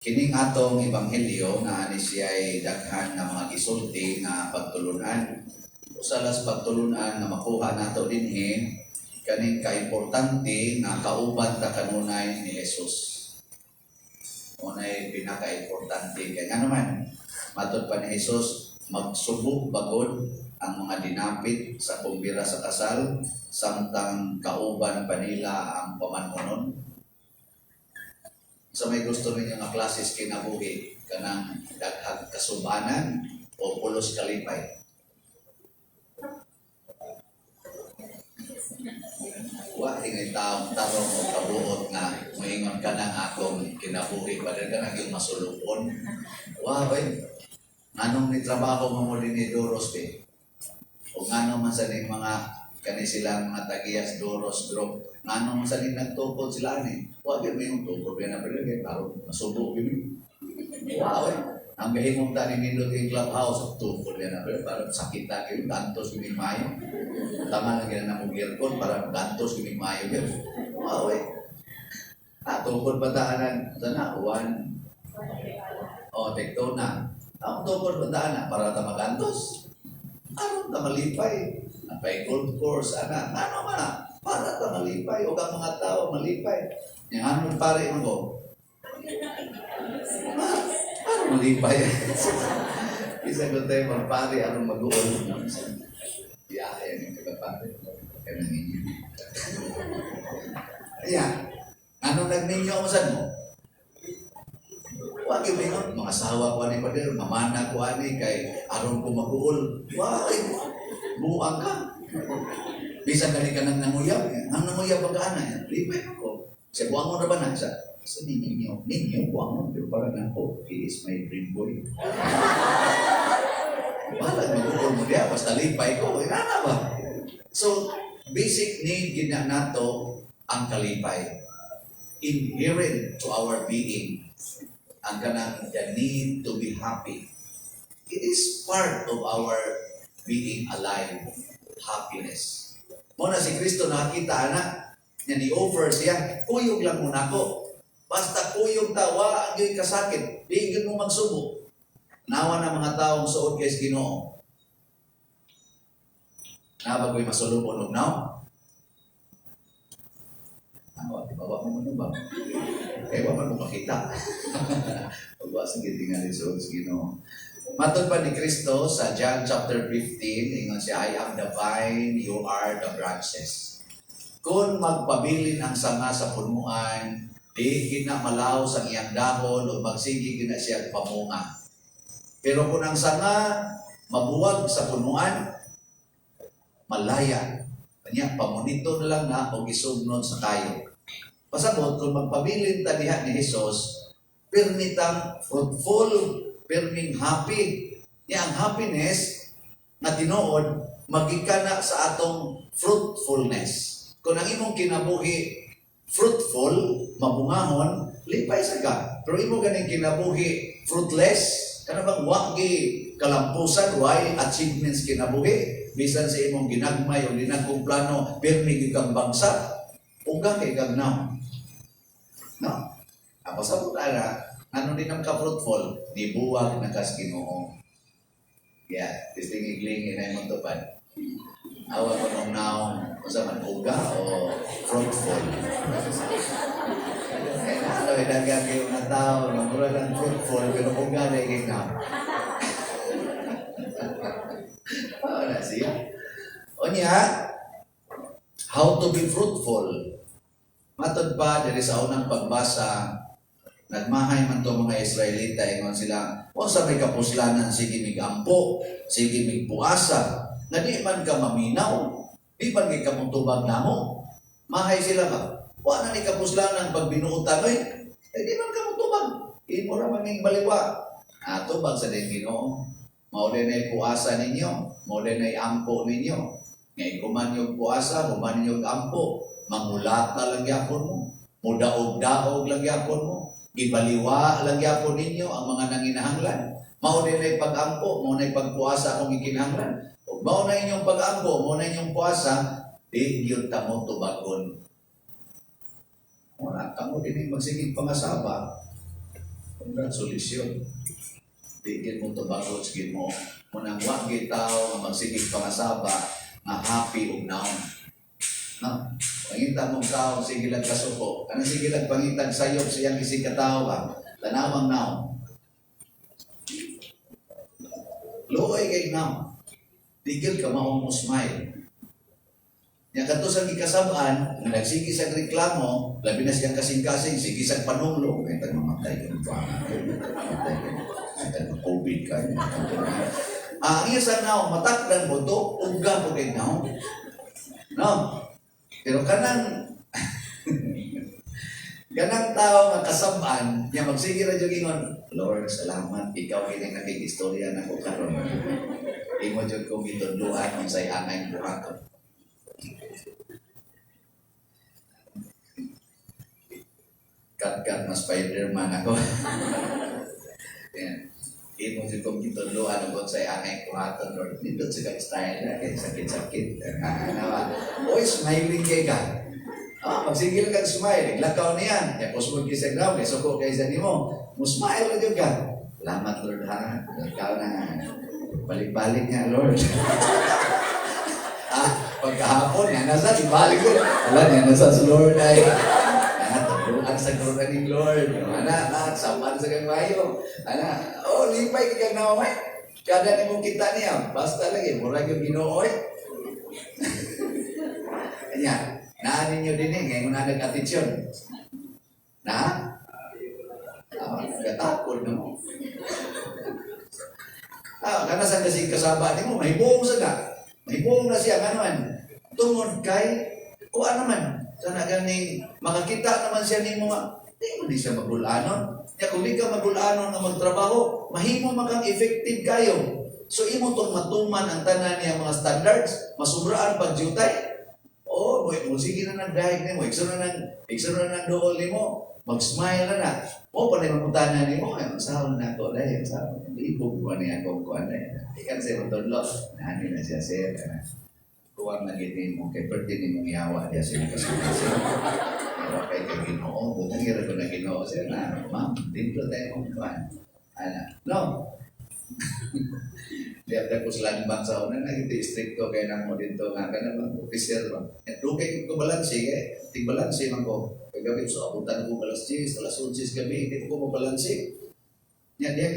Kining atong ebanghelyo na ani siya'y daghan nga mga gisulti nga pagtulunan. Usa las pagtulunan nga makuha nato dinhi, kaning kaimportante nga kauban ta kanunay ni Jesus. Unay pinaka-importante kay ngano man, matod pa ni Jesus, magsubo bagod ang mga dinapit sa kumbira sa kasal samtang kauban pa nila ang pamanhonon. Sa may gusto ninyo nga klases kinabuhi, kanang daghang kasubanan o pulos kalipay? Wa ingay taong tarong o kabuot nga moingon ka ng akong kinabuhi pa ka nang yung masulupon. Wa bay. Nganong ni trabaho mo din ni Doros be? O ngano man sa ning mga kani silang mga tagiyas Doros group, ngano man sa ning nagtukod sila ani? Wa gyud may yung tukod na pero kay aron masubo gyud mi. Wa oy. Ang gahimong ta ni nindot yung clubhouse, tukod yan na pero para sakit ta kayo, gantos gyud maayo. Tama lang gyud na mo aircon para gantos gyud maayo gyud. Wa oy. Ah, tukod pa ta anan sana one o tektona. Ang tukod pa ta ana para ta magantos. Aron ta malipay. Napay golf course ana. Ano man na? Para ta malipay o ang mga tao malipay. Yang anong pare mo ko? Ah, aron malipay. Isa ko tayo magpare aron mag-uol. Yeah, yan yung kagapare. Kaya nanginyo. Ayan. Anong nagminyo mo saan mo? Wag yung mingon, mga asawa ko ani pa din, mamana ko ani kay aron ko mag-uol. Wag, buang ka. Bisan kani ka nang nanguyab, ang nanguyab ang kaana, lipay ko. Siya buangon ra ba na sa sa ninyo, ninyo buangon, pero para na ako, he is my dream boy. Wala, mag-uol mo diya, basta lipay ko, eh, ano ba? So, basic need gina nato ang kalipay. Inherent to our being ang kanang the need to be happy. It is part of our being alive, happiness. Mo na si Kristo nakakita ana, niya ni offer siya, kuyog lang mo nako. Basta kuyog ta, wa gyud kasakit, di gyud mo magsubo. Nawa na mga taong suod kay sa Ginoo. Naa ba ko'y masulubon og now? Ano, di ba wa mo ba? Kaya wa man mo makita. Wa sa gitingali suod sa Ginoo. Matod pa ni Kristo sa John chapter 15, ingon siya, "I am the vine, you are the branches." Kung magpabilin ang sanga sa punuan, di gina malaos ang iyang dahon o magsige gina siya pamunga. Pero kung ang sanga mabuwag sa punuan, malaya. Kanya, pamunito na lang na o gisugnod sa kayo. Pasabot, kung magpabilin ta diha ni Jesus, pirmitang fruitful, pirming happy. Niya ang happiness na tinuod, magikan na sa atong fruitfulness. Kung ang imong kinabuhi fruitful, mabungahon, lipay sa ka. Pero imo ganing kinabuhi fruitless, kana bang wa gi kalampusan, way achievements kinabuhi, bisan sa imong ginagmay o dinagkong plano, pirmi gyud kang bagsak, uga kay kag now. No. Ako sa ana, ano din ang ka-fruitful? Nibuwag na kas Ginoo. Yeah, tisting igling inay mo tupad. Awa ko nung naong, unsa man, uga o fruitful? Eh, ano, daghang kayo mga tao, no, mura lang fruitful, pero uga na yung naong. Oh, na siya. Unya, how to be fruitful? Matod pa, diri sa unang pagbasa, nagmahay man to mga Israelita, ingon sila, unsa may kapuslanan, sige mig ampo, sige mig puasa, nga di man ka maminaw, di man kay kamutubag namo. Mahay sila ba? Wa na ni kapuslanan pag binuotan oy. Eh di man kamutubag. Imo ra man ning baliwa. Atubag sa din Ginoo. Mao din ay puasa ninyo, mao din ay ampo ninyo. Ngay kuman yung puasa, human yung ampo, mangulata lang gyapon mo, mudaog-daog lang gyapon mo, gibaliwa lang gyapon ninyo ang mga nanginahanglan. Mao din ay pag-ampo, mao na pagpuasa akong gikinahanglan. Ug mao na inyong pag-ampo, mao na inyong puasa, di gyud ta mo tubagon. Wala kamo din magsigig pangasaba. Kung Congratulations. Di gid mo tubagon sa Ginoo. Munang wa gyud tao nga magsigig pangasaba nga happy ug naong. No? Pangita mong tao, sige lang kasuko. Ano, sige lang pangitag sayop sa iyang isig katao ba? Tanawang naong. Luoy kay naong. Tigil ka maong mo smile. Nya kadto sa gikasab-an, nga nagsige sa reklamo, labi na siyang kasing-kasing, sige sa panunglo, kay tag mamatay ka pa. Mamatay ka. Ay COVID ka. Ah, ang iya sa naong, matakdan mo to, uga po kay naong. No? Pero kanang kanang tao nga kasab-an, niya magsige ra jud ingon, "Lord, salamat, ikaw kini nakig-istorya nako karon. Imo jud kong gitudloan unsay angay buhaton." Kat-kat mas Spider-Man ako. Yan. Imo jud kong gitudloan ug unsay angay buhaton, Lord. Nindot sa kang style na kay sakit-sakit. Ah, nawa. Oy, smiling kay ka. Ah, magsige lang kag smile, lakaw niya. Ya kusmod kay sa ground, kay suko kay sa nimo. Mo smile ra jud ka. "Salamat, Lord, ha. Ikaw na. Balik-balik nga, Lord." Ah, pagkahapon nga nasa ibalik ko. Wala niya nasa sa Lord ay. Ana, tudloan sa Lord ni Lord. Ana, ah, saman sa kang mayo. Ana, oh, lipay kay kang naomay. Kada nimo kita niya, basta lagi murag yung Ginoo eh. Kanya, naa ninyo din eh, ngayon na nag-atensyon. Na? Ah, katakod na mo. Ah, kana sa kasi kasaba nimo, mahibong sa ka. Mahibong na siya nga naman. Tungod kay kuan naman, kana ganing makakita naman siya nimo nga di mo di siya magulanon. Kaya kung di ka magulanon nga magtrabaho, mahimo makang effective kayo. So imo tong matuman ang tanan niya mga standards, masubraan pag jutay. Oh, mo mo sige na nang dahig nimo, igsoon na nang duol nimo, mag-smile na na. Mo pa na mangutana nimo, ay sahon na ako dahil sa libog ko niya akong kuan na. Ikan sa tudlo, nani na siya, sir. Kuwang na gid nimo kay perti nimong yawa diya sa imong kasing. Yawa kay kay Ginoo, butang ira ko na Ginoo, sir na. Ma'am, dito tayo mong kuan. Ana, no. Diyan ko sa landbank sa una, naging stricto kay namo dito nga kana bang officer ba. Dugay ko balanse kay tig balanse man ko. Kagabi so abutan ko alas 10, alas 11 gabi, hindi ko mabalanse. Nya diyan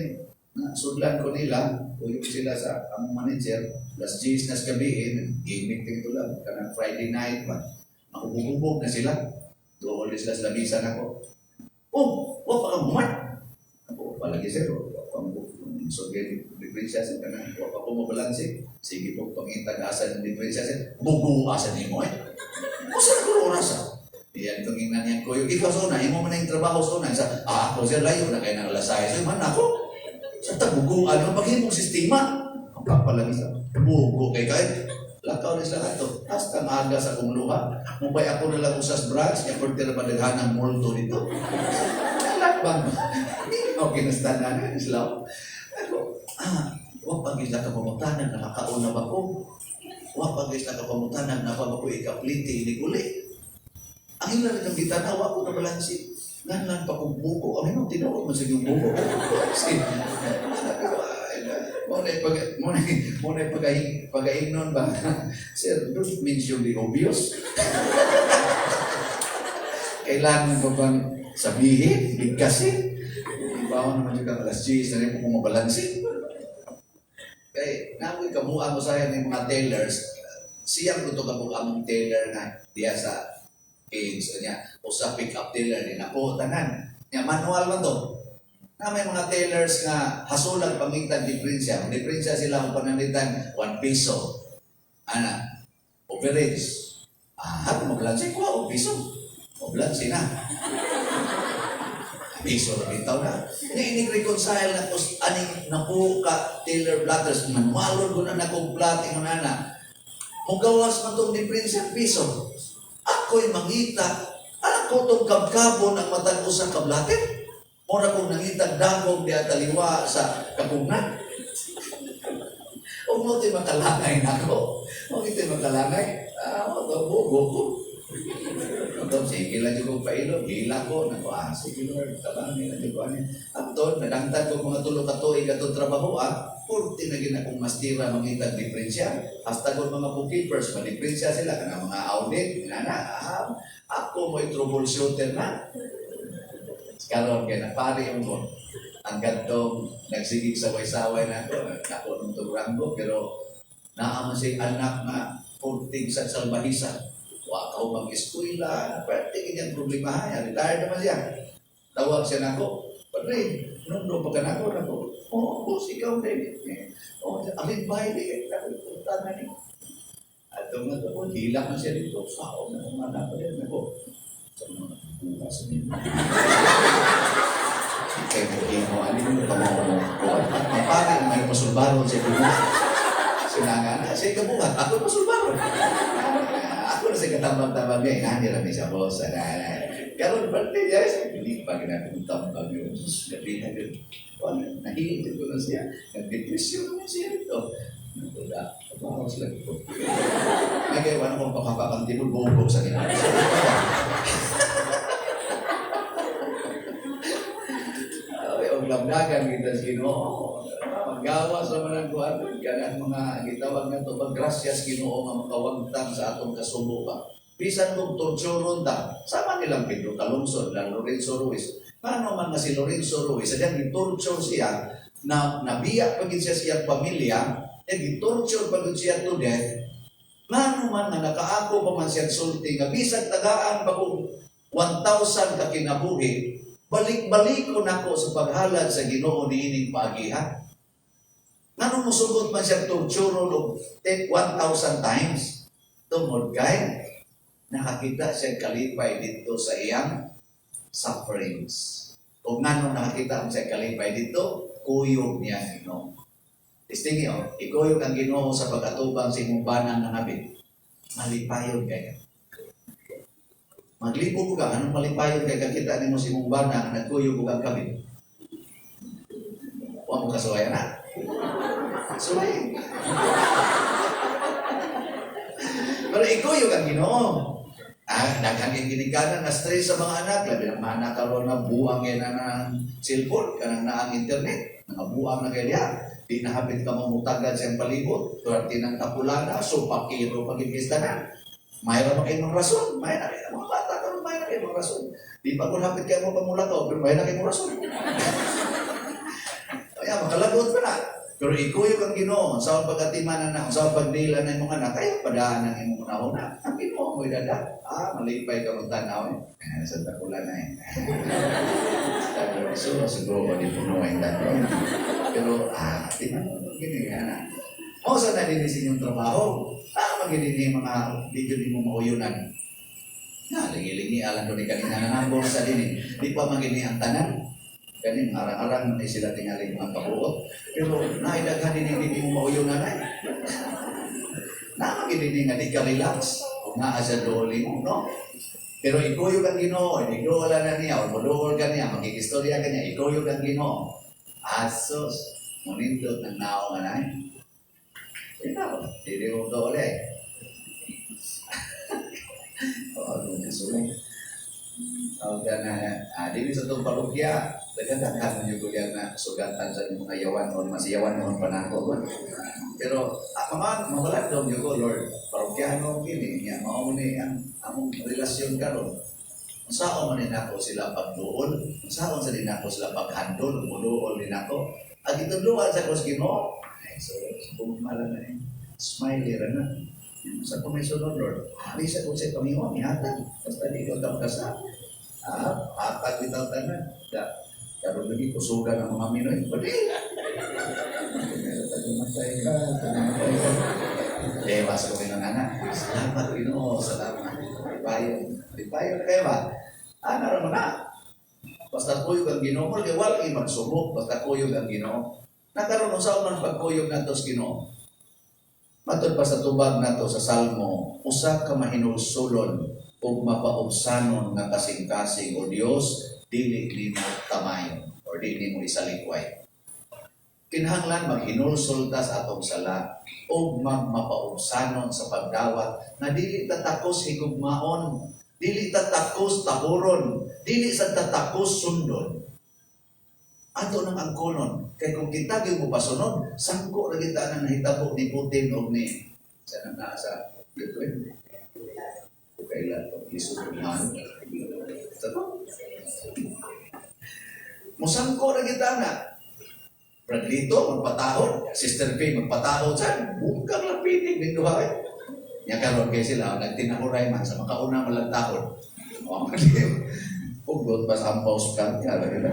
na sudlan ko nila, uyog sila sa among manager, alas 10 na sa gabi, eh, gimmick dito lang, kanang Friday night ba. Mahubog-hubog na sila. Doon sila sa lamisan ako. "Oh, wa pa ka human?" Ako, palagi sir, wa pa mo so diferensya sa kanang wa pa ko mabalanse. "Sige po, pangitag asa ng diferensya, sir." "Bugo asa nimo eh. Usa ko oras ah." Iyan itong ingnan niyang kuyo. "Ikaw sa una, imo man na yung trabaho sa una." Sa, ah, ako sir, layo na kayo ng alas 6. "Ay, man ako. Sa tabuguan, ang paghimong sistema." Ang kapalagi sa bugo kay kay. Lakaw ni sila kato. Hasta ang aga sa kong luha. Mupay ako na lang usas branch. Kaya pwede na padaghan ng multo dito. Alat bang? Hindi mo kinastanan na sila. Ako, ah, wa pa gid ka pamutanan, nakakauna ba ko? Wa pa gid ka pamutanan, napa ba ko ikapliti, ini uli. Ang ilan ng gitanaw, ako na balansi. Nganlan pa kong buko. Kami nung tinuod mo sa iyong buko. Mo na pag pagaingnon ba? "Sir, don't mention the obvious. Kailangan pa bang sabihin? Bigkasin? Ibawan naman yung alas 10 na rin mo kung mabalansin." Kay, namoy kamuha mo sa ng mga tailors, siyang luto ka kung among tailor nga diya sa age niya o sa pick up tailor din ako tanan. Nya manual man to. Na may mga tailors nga hasulag pangitag diferensya. Ang diferensya sila kung pananglitan 1 piso. Ana, overage. Ah, ako magbalanse ko og piso. Mabalanse na. Piso na bitaw na. Nya inig reconcile na ko aning napo ka tailor blotters, manualon ko na nakong plot ingon ana. Mugawas man tong diferensya piso. Ako'y mangita, alam ko tong kabkabon ang matag usa ka blotter. Mura kong nangitag dagog diha taliwa sa kapugnan. Ug mo to'y makalangay nako. Mo ito'y makalangay. Ah, mo to bugo ko. Hinumdom, sige lang jud kong pailo, hila ko, nako, ah, sige Lord, tabang nila jud ko ani. Apton, nadangtan ko mga 3 ka tuig atong trabaho, ah, purti na gid akong mastira mangitag diferensya. Hasta kung mga bookkeepers, madiferensya sila, kanang mga audit, na, ah, ako mo'y troubleshooter na. Karon kay napari mo ang gantong nagsigig saway-saway na ako, nako nung turanggo, pero naa man siya anak nga purting sa salbahisa. Wa ka mag-eskwela, pwede ganyan problema niya. Retired naman siya. Tawag siya nako, "Padre, nung pa ka nako, nako, oh, boss, ikaw din. Eh, oh, alin ba hindi? Nako, punta na ni." At nga ko, hila man siya dito, sao na umana pa rin. Nako, sa mga bukas niyo. Kay mo himo, alin mo ka mo, mapari may pasulbaron siya buhat. Sinanga na, siya kabuhat, ako pasulbaron. Ako na siya katambang-tambang niya, inani rami sa boss. Ana, ana. Karon birthday niya, siya, hindi pa ginagong tambang yun. Sus, gabi na yun. Wala, nahihintay ko na siya. Nag-depression naman siya dito. Nakuda, trabaho sila ko. Nagay, wala kong pakapakang tibol, bubog sa nila. Ay, og lamdagan kita sa Ginoo. Magawa sa mga kuan kanang mga gitawag nato pag grasyas Ginoo nga makawagtang sa atong kasubo ba. Bisan kung torturon ta, sama nilang Pedro Calungsod, lang Lorenzo Ruiz. Paano man nga si Lorenzo Ruiz, sadyang gitorture siya, na nabiyak pa gid siya sa iyang pamilya, eh gitorture pa gid siya to death. Ngano man nga nakaako pa man siya sulti nga bisan tagaan pa kung 1,000 ka kinabuhi, balik-balik ko nako sa paghalad sa Ginoo niining paagiha. Ngano musugot man siya torture og 1,000 times? Tungod kay nakakita siya kalipay dito sa iyang sufferings. O ngano nakakita siya kalipay dito, kuyog niya Ginoo. Testingi oh, ikuyog ang Ginoo sa pag-atubang sa imong banang nangabit. Malipayon kay ka. Maglibog ka, anong malipayon kay kakita nimo sa imong bana nga nagkuyog og ang kabit? Wa mo kasuway na. Suway. Pero ikuyog ang Ginoo. Ah, daghan kay ginikanan na stress sa mga anak, labi ng mga anak karon na buang kay na ng cellphone, kanang na ang internet, nga buang na kay diha. Di na hapit ka mamutagan sa iyang palibot, durante ng kapulana, so pakiro pagigista na. Mayroon pa kayong rason, may na kayo mga bata karon, may na kayong rason. Di pa kung hapit kayo mo pamulakaw, pero may na kayong rason. Kaya makalagot pa na. Pero ikuyog ang Ginoo sa pagatiman na sa pagdila na imong anak, kaya padaan ang imong unahuna. Ang Ginoo mo'y dada. Ah, malipay ka magtanaw eh. Ah, sa takula na eh. So, siguro di puno ang dado. Pero, ah, tinan mo gini, anak. Mo sa na din sa inyong trabaho. Ah, magini ni mga video ni mo mauyunan. Na, lingi-lingi alang ko ni kanina nangambong sa dini. Di pa magini ang tanan. Kanin, arang-arang man sila tingaling mga kabuot. Pero naidaghan din hindi mo mauyunan ay. Na magini nga di ka relax. Nga sa dooli mo, no? Pero ikuyog ang Ginoo, hindi na niya, o moduol ka niya, makikistorya ka niya, ikuyog ang Ginoo. Asos, munindot ng naong anay. Ikaw, hindi mo dool eh. Oo, nung kasulay. Tawag ka na, ah, dili sa itong parokya, daghan-daghan man yung na sugatan sa mga yawan o mas yawan noon pa nako. Pero, ah, mga mawala daw yung ko, Lord, parokyano kini, niya, mao ni ang among relasyon karon. Unsaon man din ako sila pagduol, unsaon sa din ako sila paghandol, muduol din ako. Ang itudluan sa kos Ginoo, ay, so, kung mala na eh, smiley ra na. Sa kung may sunod, Lord, hari sa kung sa Panginoon, ihatag. Basta di ko kasa. Ah, hatag bitaw tanan. Da, karon lagi kusugan ang mga Minoy. Pwede. Matay ka, matay ka. Eh, mas ko ng anak. Salamat, Ginoo, salamat. Lipayon. Lipayon na kayo ba? Ana ra man na. Basta kuyog ang Ginoo, mo kay wala magsubok, basta kuyog ang Ginoo. Nakaroon unsa man pagkuyog nato sa Ginoo. Matod pa sa tubag nato sa Salmo, usa ka mahinulsulon ug mapaubsanon nga kasing-kasing o Dios, dili nimo tamayon or dili nimo isalikway. Kinahanglan maghinulsol ta sa atong sala ug magmapaubsanon sa pagdawat na dili ta takos higugmaon. Dili ta takos tahuron, dili sa ta takos sundon. Ato nang angkonon kay kung kita gyud mopasunod, sangko ra kita nang nahitabo ni Putin og ni sa nang naa sa Ukraine. Kaila to lisod man. Sa Musangko ra kita na. Brad Lito, magpatahod. Sister P, magpatahod. Saan? Bungkang lang pinig ning duha eh. Nya karon kay sila nagtinahuray man sa makauna malang tahod. Oh, hugot pas ampaw kan ka lagi na.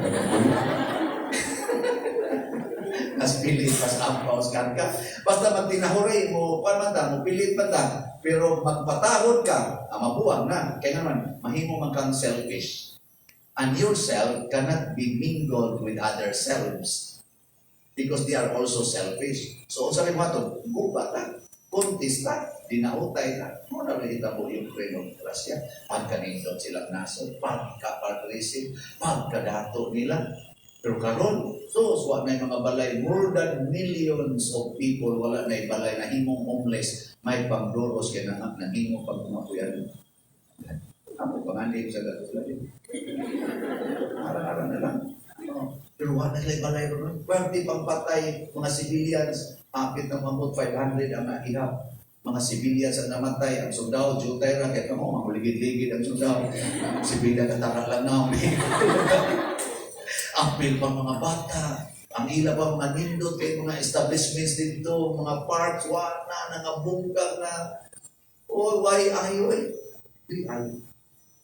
Mas pilit pas ampaw kan ka. Basta magtinahuray mo, kuan man ta, mo pilit man ta, pero magpatahod ka, ah, mabuwag na. Kaya naman, mahimo man kang selfish. And yourself cannot be mingled with other selves because they are also selfish. So, unsa may mga to? Guba ta, kontista, dinautay ta. Mao na rin hitabo Ukraine ug Russia. Pagkanindot silang nasod, pagka-aggressive, pagkadato nila. Pero karon, so wa na mga balay, more than millions of people wala na balay, nahimong homeless, may pangdoros kay na nahimo pag kumakuyan. Amo pangandi sa gatos lagi. Arang-arang na lang. Oh. Pero wala na balay ron. Pwede pang patay mga civilians, apit na mamot 500 ang naihap. Mga civilians ang namatay, ang sundao, jutay ra, kaya kamo, mahuligid-ligid ang sundao. Civilian katara lang na. Apil pa mga bata, ang ila pa mga nindot kay mga establishments dito, mga parks, wala na, nangabungkag na. Oh, why ayo eh? Di ayo.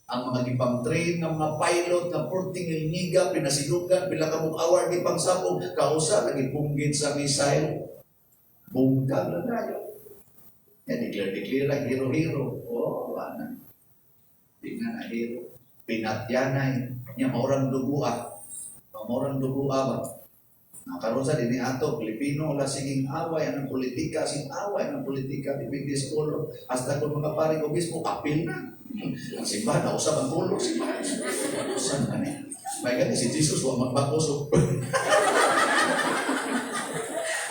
Ang mga gipang train ng mga pilot na purting ilniga, pinasilugan, pila ka buok hour gipang sabog, kausa nagipunggit sa missile. Bungkag na tayo. Ya, declare, declare lang, hero, hero. Oh, wala na. Di na na hero. Pinatyanay. Nya maurang dugua. Maurang dugua ba? Nakaroon sa dinhi ato, Pilipino, wala siging away, anong politika, sing away, anong politika, depende sa color. Hasta kung mga pare ko mismo, apil na. Ang simbahan, nausap ang color, simbahan. Usap na ni. May gani si Jesus, wa magbakos.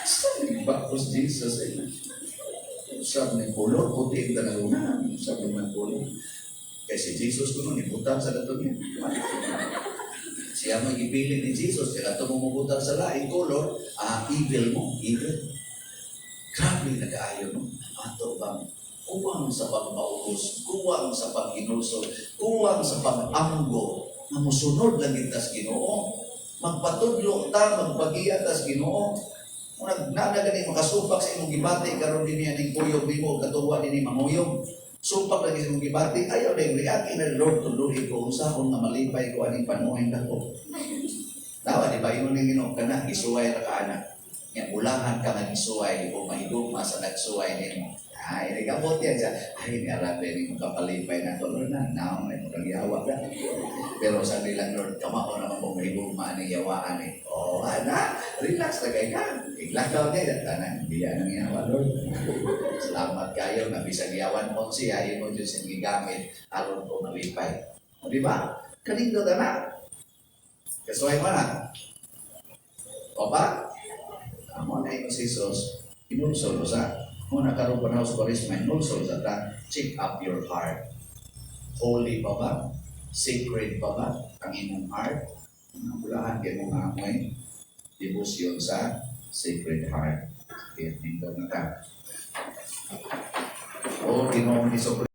Saan magbakos Jesus? Eh? Usap ng color, puti ang tanawunan. Usap ng color. Kaya si Jesus kuno, nibutan sa dato niya. Siya may gipili ni Jesus, kaya ito mo mubutan sa laing color, ah, evil mo, evil. Grabe na kaayo, no? Ato bang kuwang sa pagmaubos, kuwang sa pag-inulsol, kuwang sa pag-amgo, nga musunod lang kita sa Ginoo. Magpatudlo ta, magpagiya ta sa Ginoo. Kung nagnana gani makasupak sa imong gibati karon dinhi aning kuyog nimo katuwa dinhi manguyog. Supak lagi sa imong gibati, ayaw na react na, "Lord, tudloi ko unsaon nga malipay ko aning panuhin dako." Tawa di ba ingon ning Ginoo kana gisuway ra ka ana. Nya ulahan ka nga gisuway o mahigugma sa nagsuway nimo. Ay, nagabot yan siya. Ay, niarap ni makapalipay na ko. Lord na, naong ay murag yawa ka. Pero sabi lang, "Lord, kamao naman kung mahigugma ni yawaan eh." Oh, ana, relax na kay ka. Iglakaw niya, tanan, biya nang yawa, Lord. Salamat kayo, nga bisag yawan mo siya, imo Diyos ang gigamit, aron ko malipay. O, di ba? Kanindot na. Kasuway mo na. O ba? Amo na ingon si Jesus, inulsol sa mo na karon panahon sa Kwaresma, inulsol sa ta, check up your heart. Holy pa ba? Sacred pa ba ang imong heart? Mga bulahan kay mo nga amoy devotion sa Sacred Heart. Kaya nindot na ta. O Ginoong Hesus.